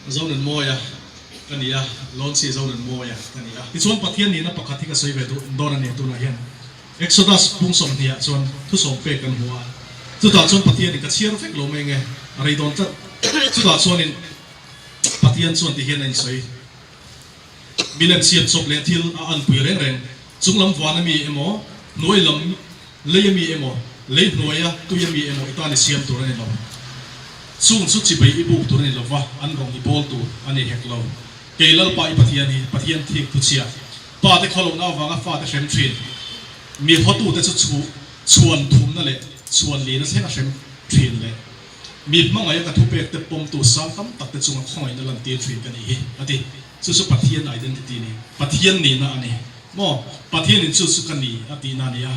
Zonunmawia ka ni a, Lawnsi Zonunmawia ka ni a. Tichuan Pathian nihna pakhat hi ka sawi ve duh dawn a ni tunah hian. Exodus bung sawmhnih ah chuan thusawm pek kan hmu a, chutah chuan Pathianin ka chhiar vek lo mai nge a rei dawn tlat. Chutah chuanin Pathian chuan ti hian a insawi, Milem siam chawp leh thil a anpui reng reng, chunglam van a mi emaw, hnuai lam Lei a mi emaw, lei hnuaia tui a mi emaw i tan i siam tur a ni lo. Chung chu chibei i buk tur a ni lova, an rawng i bawl tur a ni hek lo. Kei Lalpa i Pathian hi, Pathian thik thu chhia, pa te khawlohna avanga fate hrem thin, mi hawtute chu chhu chhuan thumna leh chhuan lina thleng a hrem thin leh mi hmangaih a ka thupek te pawmtu sang tam tak te chunga khawngaihna lantir thin ka nih hi, a ti. Chu chu Pathian identity a ni. Pathian nihna a ni. Maw? Pathianin chu chu ka ni a tihna a ni a.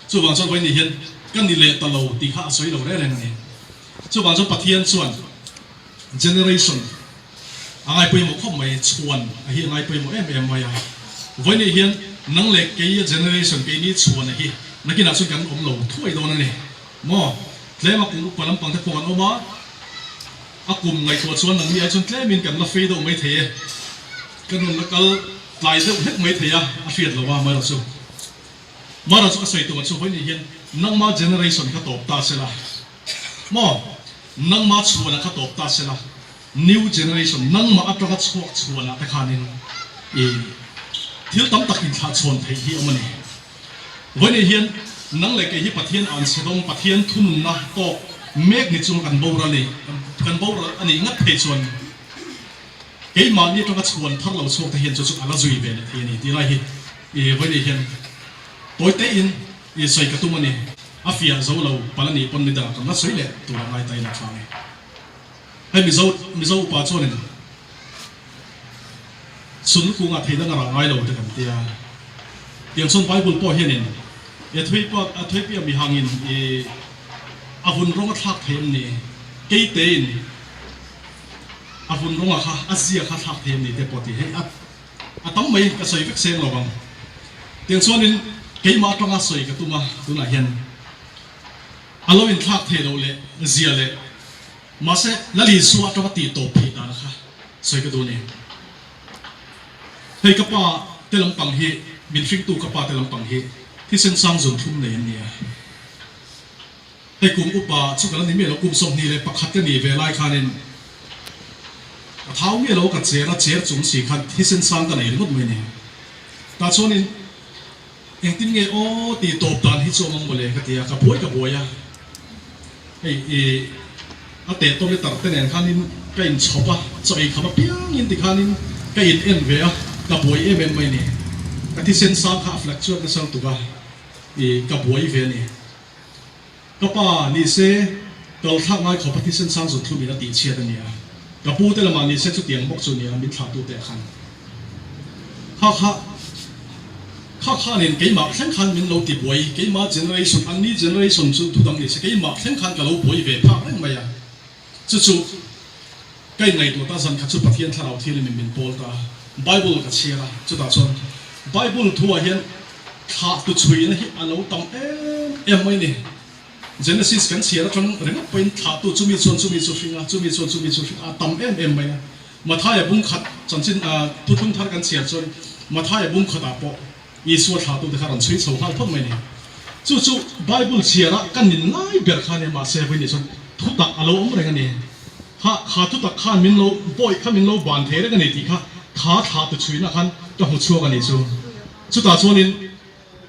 Chuvang chuan vawiin ni hian ka ni leh ta lo tih kha a sawi lo reng reng a ni. Chuvang chuan Pathian chuan generation a ngai pawimawh khawp mai, chhuan a hi a ngai pawimawh em em mai a. Vawiin ni hian nang leh kei a generation keini chhuan a hi nakinah chuan kan awm lo thuai dawn a ni. Maw? Tlem a kum upa lampang te pawh kan awm a. A kum ngaihtuah chuan nangni ai chuan tlemin kan la fei deuh mai thei e. Ka nun la kal tlai deuh hlek mai thei a, a hriat lo a Mara chu. Mara chu ka sawi tumah chu vawiin hian nangma generation kha tawp ta se la maw? Nangma chhuanah kha tawp ta se la, new generation nangmah atanga chhuak chhuanah te khanin i thil tam tak inthlah chhawn theih hi awm a ni. Vawiin hian nang leh kei hi Pathian an chhe dawng, Pathian thununna tawk mek ni chung kan boral i kan boral a nih ngat phei chuan keimahni atanga chhuan thar lo chhuak te hian chu chu a la zui ve leh thei a ni tih lai hi i vawiin hian tawi te in i sawi ka tum a ni. A fiah zo lo pal a nih pawn midangah kan la sawi leh tur a ngai ta ila tha nge. Hei Mizo Mizo upa chuanin Sun kungah thei dang a rah ngai lo te kan tia. Tiang chuan Bible pawh hianin e thui pa a thui piah mi hangin i a vun rawng a thlak thei em ni? Kei tein a vun rawnga kha a zia kha thlak thei em ni te pawh ti hei a a tam mai ka sawi vek seng lo ang. Tiang chuanin keimah atanga sawi ka tum a tunah hian a lo inthlak thei loh leh zia leh Mahse, Lal Isua atanga tih tawp theih dan kha sawi ka duh a ni. Hei ka pa te lampang hi, min hringtu ka pa te lampang hi thisen sang zun thlum nei an ni a. Hei kum upa chu ka la ni miah lo, kum 21 ka nih ve lai khanin ka thau miah lo, ka cher a, cher chung si khan thisen sang ka nei ringawt mai a ni. Tah chuanin Engtin nge aw tih tawp dan hi chu awm ang mawle ka ti a, ka buai ka buai a, hei i a teh tawm letter te nen khanin ka inchhawp a, chaw ei kham apiangin tikhanin ka in en ve a, ka buai em em mai ni, ka thisen sang kha a fluctuate nasa lutuk a, i ka buai ve a ni. Ka pa ni se kal thlak ngai khawp a thisen sang zut thlum in a tih chhiat a nia, ka pu te lamah ni se chutiang bawk chu nia min thlah tu te khan kha kha kha khanin keimah thleng khan min lo ti buai, keimah generation an ni generation chu thu dang ni se keimah thleng khan ka lo buai ve phak reng mai a, chu chu ka in ngaihtuah ta zan kha chu Pathian thlarau thil in min pawl ta, Bible ka chhiar a, chutah chuan Bible thu ah hian Thlah tu chhuina hi a lo tam em em mai ni. Genesis kan chhiar atang ringawt pawhin thlah tu chumi chuan chumi chu hring a, chumi chuan chumi chu hring a, a tam em em mai a. Mathaia bung khat chanchin thuthlung thar kan chhiar chuan Mathaia bung khatah pawh Isua thlah tute kha rawn chhui chho nghal phawt mai ni. Chu chu Bible chhiara ka nin lai ber kha a nia mahse vawiin chuan thutak a lo awm reng a ni. Kha kha thutak khan min lo bawih kha min lo ban thei reng a ni tih kha kha thlah tu chhuina khan ka hmu chhuak a ni chu. Chutah chuanin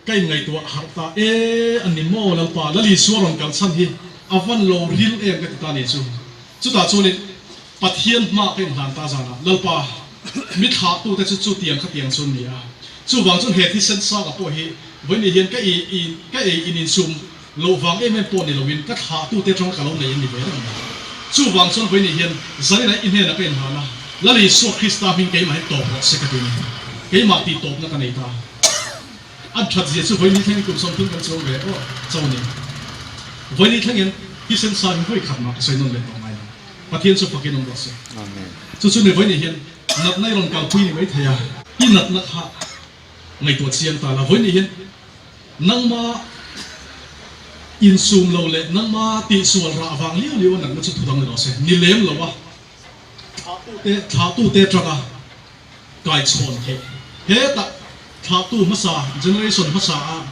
ka inngaihtuah harh ta e, a ni maw Lalpa, Lal Isua rawn kal chhan hi a van lo ril em ka ti ta ni chu. Chutah chuanin Pathian hma ka inhlan ta zanah, Lalpa, mi thlahtute chu chutiang khatiang chu an ni a, chuvang chuan he thisen sanga pawh hi vawiin hian ka ei in ka ei in insum loh vang em em pawh ni loin ka thlahtute atanga ka lo nei an ni ve reng mai. Chuvang chuan vawiin hian zaninah i hnenah ka inhlan a, Lal Isua Krista hming keimah hi tawp rawh se ka ti a ni. Keimah tih tawpna ka nei ta. An that zia chu vawiin thlengin kum 30 kan chuang ve aw cho a ni. Vawiin thlengin thisen sa hi vawi khat mah ka sawi nawn leh tawh ngai lo. Pathian chu fakin awm rawh se. Chu chu ni vawiin hian natna i rawn kalpui ni mai thei a, i natna kha ngaihtuah chiang ta la. Vawiin hian Nangma insum lo leh nangma tihsual rah vang liau liau a natna chu thu dang ni rawh se. Ni lem lo a. Thlahtute thlahtute atanga kaichhawn theih. Hetah thlahtu hmasa, generation hmasa a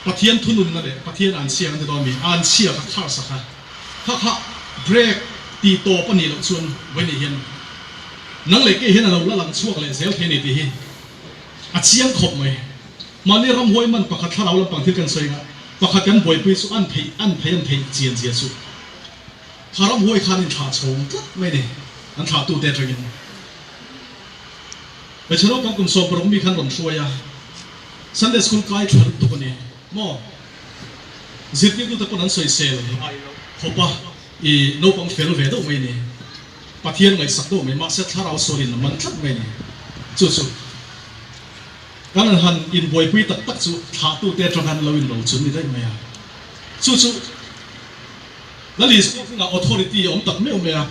Pathian thununna leh Pathian an chhiak an ti dawn mi, an chhiak a kharsak a, kha kha break tih tawp a nih loh chuan vawiin hian nang leh kei hian a lo la lang chhuak leh zel thei a ni tih hi a chiang khawp mai. Mahni ramhuai man pakhat thlarau lampang thil kan sawi anga pakhat kan buaipui chu an theih an theih an theih chian zia chu kha ramhuai khan in thlah chhawng tlat mai a ni an thlahtute atangin. Hmeichhe naupang kum 60 mi khan rawn hruai a, Sunday school kai tha lutuk a ni maw? Zirtirtute pawn an sawisel khawp a, i naupang fel ve deuh mai a ni. Pathian ngaihsak deuh mai, mahse thlarau sualin a man tlat mai a ni. Chu chu kan han han inbuaipui tak tak chu thlahtute atang han lo inro chun ni daih mai a. Chu chu Lal Isua hmingah authority a awm tak meuh mai a,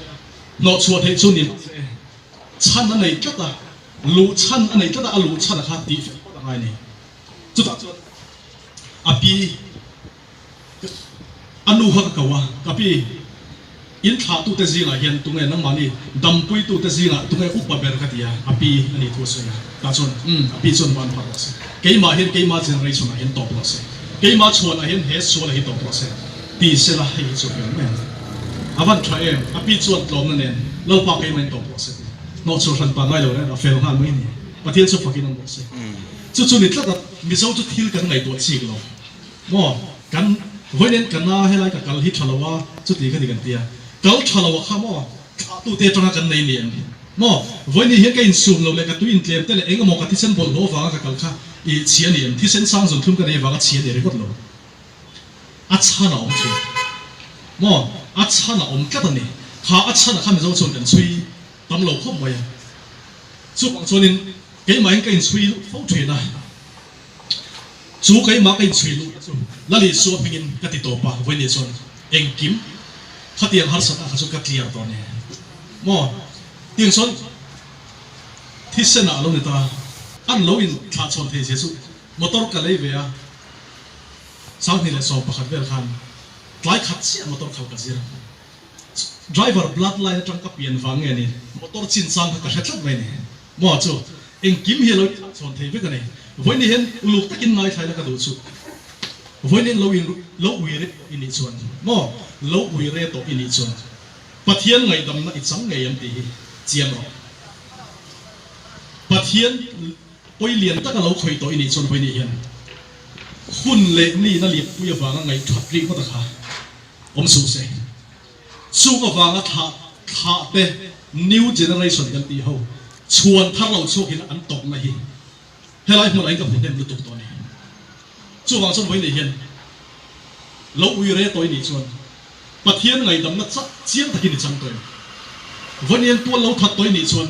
hnawhchhuah theih chu ni mahse chhan a nei tlat a, luh chhan a nei tlat a, a luh chhan a kha tih fel phawt a ngai a ni. Chutah chuan a pi a nu kha ka ko a, ka pi, in thlahtute zingah hian tunge nangmahni dampuitute zingah tunge upa ber ka ti a, a pi a nih thu a sawi a, tah chuan umm a pi chuan van phah rawh se, keimah hian keimah generation ah hian tawp rawh se, keimah chhuanah hian he sual ah hi tawp rawh se ti sela hei hi chu a fel mai ang. A van tha em, a pi chuan tlawmna nen Lalpa keimah in tawp rawh se ti hnawhchhuah hran pa ngai lo reng a fel nghal mai a ni. Pathian chu fakin awm rawh se. Chu chu ni tlat a, Mizo chu thil kan ngaihtuah chik lo maw? Kan vawiin ka na helai ka kal hi tha lo a, chuti kha ni kan tia. Kal tha lo a kha maw? Thlahtute atanga kan nei ni em maw? Vawiin hian ka insum lo leh ka tui intlem te leh eng emaw ka thisen bawlhhlawh avanga ka kal kha i chhia ni em? Thisen sang zun thlum ka nei avanga chhia ni ringawt lo. A chhan a awm thin maw? A chhan a awm tlat a ni. Kha a chhan a kha Mizo chuan kan chhui tam lo khawp mai a. Chuvang chuanin keimahin ka inchhui lut fo thin a, chu keimah ka inchhui luhna chu Lal Isua hmingin ka ti tawp a, vawiin chuan engkim khatiang harsatna kha chu ka clear tawh a ni maw? Tiang chuan thisen ah a lo ni ta, an lo inthlahchhawn thei zia chu motor ka lei ve a, 2011 vel khan tlai khat chiah motor khal ka zir. Driver blood line atang ka pian vang nge ni motor chin chang kha ka hre tlat mai ni maw chu engkim hi a lo inthlah chhawn thei vek a ni. Vawiin hian uluk takin ngaithlai la ka duh chu vawiin lo in lo ui re tawh i nih chuan maw lo ui re tawh i nih chuan Pathian ngaihdamna i chang ngei ang tih hi chiang rawh. Pathian pawi lian taka lo khawih tawh i nih chuan vawiin hian hun leh nihna lianpui avanga ngaihthat rih ngawt a kha. Awm suh se. Chung avanga thlah thlah te new generation kan tih ho chhuan thar lo chhuak in an tawpna hi helai hmunah hian ka hmu hnem lutuk tawh a ni. Chuvang chuan vawiin hian lo ui re tawi nih chuan Pathian ngaihdamna chak chiang takin i chang tawh em? Vawiin hian tual lo that tawi nih chuan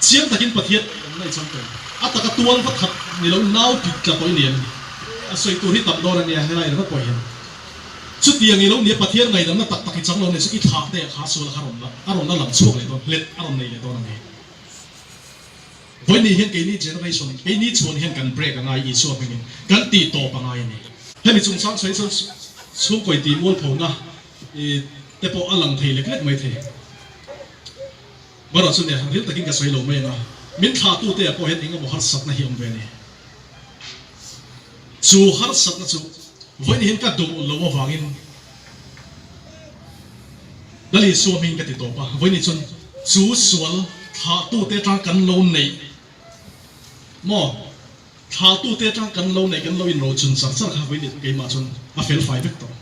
Chiang takin Pathian awmna i chang tawh. A taka tual va khat ni lo nau tit tla tawh i ni em? A sawi tur hi tam dawn a nia helai ringawt pawh hian. Chutiang i lo nia Pathian ngaidamna tak tak i chang lo nih chu i thlah te ah kha sual a kha rawn la a rawn la lang chhuak leh dawn hlet a rawn nei leh dawn a ni. Vawiin hian keini generation keini chhuan hian kan break a ngai Isua hmingin kan tih tawp a ngai a ni. Hemi chungchang sawi chuan chhungkaw intih mualphona i te pawh a lang thei lek lek mai thei. Barawh chu nia, ril takin ka sawi lo mai ang a, min thlahtute ah pawh hian eng emaw harsatna hi a awm ve a ni. Chu harsatna chu vawiin hian ka duh lo avangin Lal Isua hming ka ti tawp a, vawiin chuan chu sual thlahtute atang kan lo neih maw, thlahtute atang kan lo neih kan lo inrochun char char kha vawiin keimah chuan a felfai vek tawh.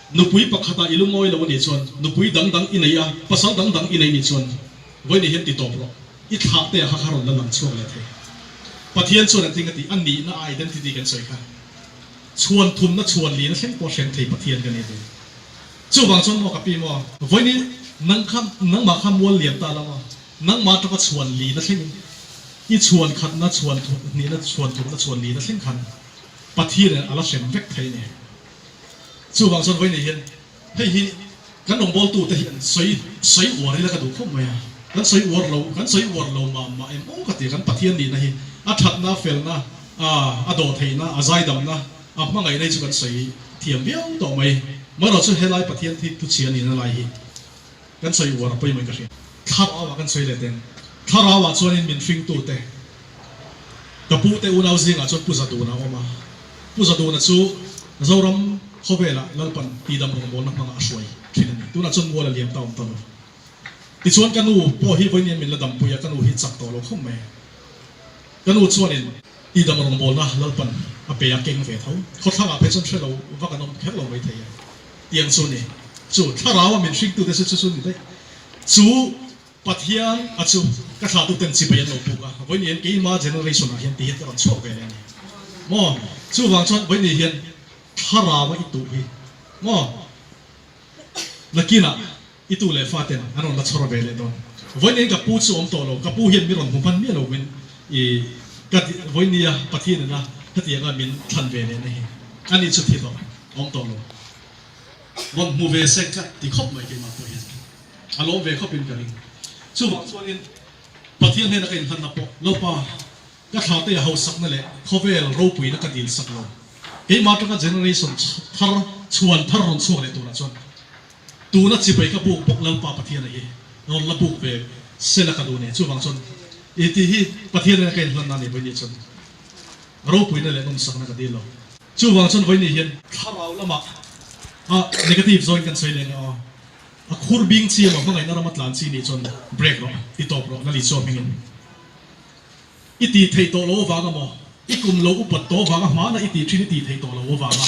Nupui pakhatah i lungawi lo a nih chuan, nupui dang dang i nei a, pasal dang dang i nei nih chuan vawiin hian ti tawp rawh. I thlah te ah kha kha rawn la lang chhuak leh thei. Pathian chuan an thing a ti, a nihna a identity kan sawi kha. Chhuan thumna chhuan lina thleng pawh hrem thei Pathian ka ni a ti. Chuvang chuan maw ka pi maw, vawiin nang kha nangmah kha mual liam ta la maw, nangmah atanga chhuan lina thlengin i chhuan khatna chhuan hnihna chhuan thumna chhuan lina thleng khan Pathianin a la hrem vek thei a ni. Chuvang chuan vawiin hian hei hi kan rawngbawltute hian sawi sawi uar ila ka duh khawp mai a, kan sawi uar lo kan sawi uar lo mah mah em aw ka ti a, kan Pathian nihna hi a thatna, felna, a dawhtheihna, a zaidamna, a hmangaihna hi chu kan sawi thiam viau tawh mai. Marawh chu helai Pathian thik thuchhia nihna lai hi. Kan sawi uar a pawimawh in ka hria. Thlarau ah kan sawi leh teng. Thlarau ah chuanin min hringtu te, ka pu te unau zingah chuan Pu Zaduna a awm a. Pu Zaduna chu Zoram khawvelah Lalpan tidam rawngbawlna hmangah a hruai thin a ni. Tunah chuan mual a liam ta awm ta lo. Tichuan ka nu pawh hi vawiin min la dampui a, ka nu hi chak tawh lo khawp mai. Ka nu chuanin tidam rawngbawlna Lalpan a pe a keng ve tho. Khawthlangah phei chuan hre lo vak an awm kher lo maithei a. Tiang chu ni. Chu thlarau a min hringtute chu chu chu ni daih. Chu Pathian a chu ka thlahtuten chibai an lo puk a, vawiin hian keima generation ah hian ti hian ka rawn chhuak ve leh a ni. Maw? Chuvang chuan vawiin hian thlarau a i tuh hi maw? Nakinah i tu leh faten an rawn la chhawr ve leh dawn. Vawiin ka pu chu awm tawh lo, ka pu hian mi rawn hmu hman miah lo min i ka vawiin nia Pathian ina hetianga min thlan ve leh na hi ani chu thi tawh awm tawh lo. Rawn hmu ve se ka ti khawp mai keimah pawh hian a lawm ve khawpin ka ring. Chuvang chuanin Pathian hnena ka inhlanna pawh Lalpa Ka thlate a hausakna leh khawvel ropuina ka dil sak lo. Keimah atanga generation thar chhuan thar rawn chhuak leh turah chuan tuna chibai ka buk bawk Lalpa Pathiana hi rawn la buk ve sela ka duh nen. Chuvang chuan i tih hi Pathian nena ka inhlanna a ni vawiin chuan ropuina leh nawmsakna ka dil lo. Chuvang chuan vawiin hian thlarau lamah a negative zawngin kan sawi leh ang aw. A khur bing chi emaw hmangaihna rama tlan chi nih chuan break rawh, ti tawp rawh, la Lisua hmingin. I tih theih tawh lo avanga maw? I kum lo upat tawh avanga hmana i tih thin i tih theih tawh lo avanga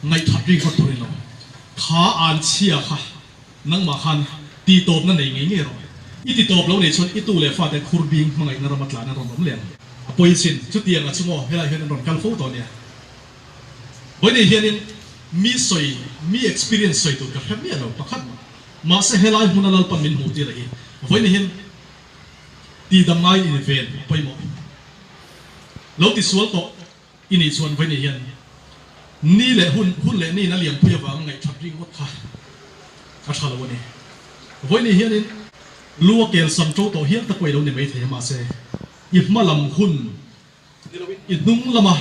ngaihthat ri ngawt tur i lo. Kha an chhia kha nangmah khan tih tawpna nei ngei ngei rawh. I ti tawp lo nei chuan i tu leh fate khur bing hmangaihna rama tlan an rawn awm leh ang. A pawi chin chutianga chu maw helaiah hian an rawn kal fo tawh nia. Vawiin hianin mi sawi, mi experience sawi tur ka hre miah lo pakhat mah. Mahse helai hmuna Lalpan min hmuh tir a hi vawiin hian Tihdam ngai in ven a pawimawh. Lo tisual tawh i nih chuan vawiin hian ni leh hun, hun leh niin a liampui avanga ngaihthat ring ngawt kha a tha lo a ni. Vawiin hianin lu a kel sam to tawh hial te pawh i lo ni maithei a mahse i hma lam hun ni loin i hnung lama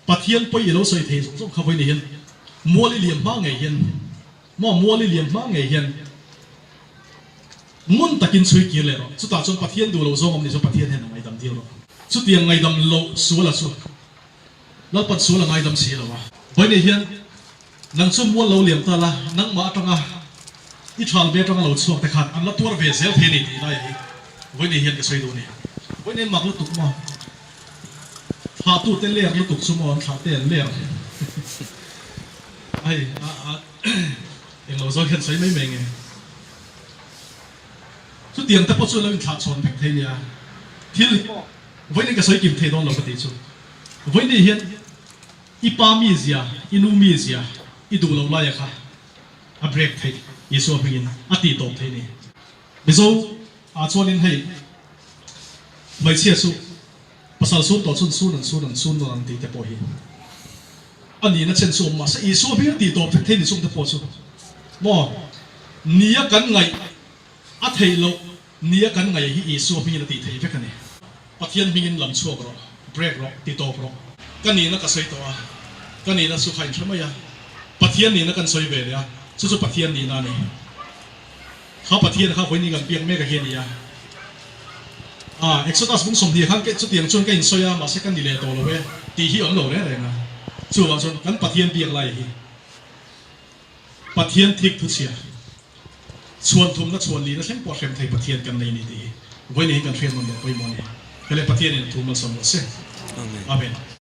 Pathian pawi i lo sawi thei zawng zawng kha vawiin hian mual i liam hma ngei hian Maw mual i liam hma ngei hian ngun takin chhui kir leh rawh. Chutah chuan Pathian duh loh zawng awm ni chuan Pathian hian a ngaidam dil rawh. Chutiang ngaidam loh sual a chu Lalpan sual a ngaidam si lo a. Vawiin hian nang chu mual lo liam ta la, nangmah atanga i thal ve atanga lo chhuak te khan an la tuar ve zel thei a ni tih lai hi vawiin hian ka sawi duh a ni. Vawiin hian mak lutuk maw? Thlahtute ler lutuk chu maw an thlah te an ler? Hei a a englo zawk hian sawi mai mai nge. Chutiang te pawh chu a lo inthlah chhawn vek thei nia. Thil hi maw vawiin ka sawi kim thei dawn lo ka tih chu. Vawiin hian i pa mizia, i nu mizia i duh loh laia kha a break theih Isua hmingin a tih tawp thei ni. Mizo ah chuanin hei hmeichhia chu Pasal sun tawh chun sun an sun an sun nawn ang tih te pawh hi a nihna chen chu awm mahse Isua hming a tih tawp vek thei ni chung te pawh chu maw nia kan ngaih a theih loh nia kan ngaih hi Isua hmingin a tih theih vek a ni. Pathian hmingin lam chhuak rawh, break rawh, ti tawp rawh. Ka nihna ka sawi tawh a, ka nihna chu kha inhre mai a, Pathian nihna kan sawi ve leh a, chu chu Pathian nihna a ni. Kha Pathian kha vawiin kan biak mek a hi a ni a. Ah, Exodus bung 20 khan chutiang chuan ka insawi a, mahse ka ni leh tawh lo e tih hi awm lo reng reng a. Chuvang chuan kan Pathian biak lai hi Pathian thik thuchhia, chhuan thumna chhuan lihna thleng pawh hrem thei Pathian kan nei a ni tih hi vawiin hi kan hriat nawn leh pawimawh a ni. Hei le Pathianin a thu malsawm rawh se. Amen.